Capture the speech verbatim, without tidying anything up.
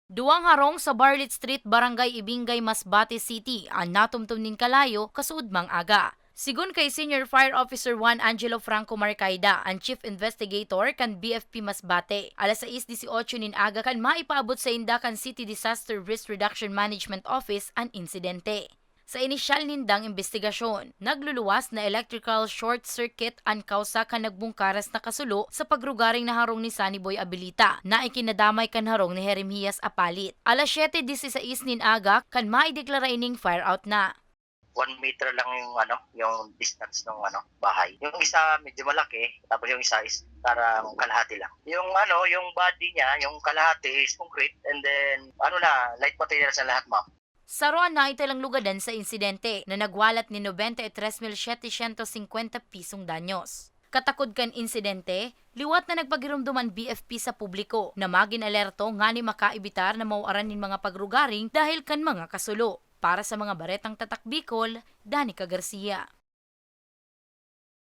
Duwang harong sa Bartlett Street, Barangay Ibingay, Masbate City, an natumtom nin kalayo kasuodmang aga. Sigon kay Senior Fire Officer one Angelo Franco Marcaida, an Chief Investigator kan B F P Masbate, alas sais dieciocho nin aga kan maipaabot sainda kan City Disaster Risk Reduction Management Office an insidente. Sa inisyal nindang imbestigasyon, nagluluwas na electrical short circuit an kawsa kan nagbungkaras na kasulo sa pagrugaring na harong ni Sunny Boy Abilita, na ikinadamay kan harong ni Jeremias Apalit. Alas siyete dieciséis nin aga kan maideklara ining fire out na. One meter lang yung ano, yung distance ng ano, bahay. Yung isa medyo malaki, tapos yung isa is parang kalahati lang. Yung ano, yung body niya, yung kalahati is concrete, and then ano na, light materials na lahat, ma'am. Saro an naitalang lugadan sa insidente na nagwalat nin nobenta y tres mil setecientos cincuenta pisong danyos. Katakod kan insidente, liwat na nagpagiromdom an B F P sa publiko na magin alerto ngani makaibitar na mawaran nin mga pagrugaring dahil kan mga kasulo. Para sa mga Baretang Tatak Bicol, Danica Garcia.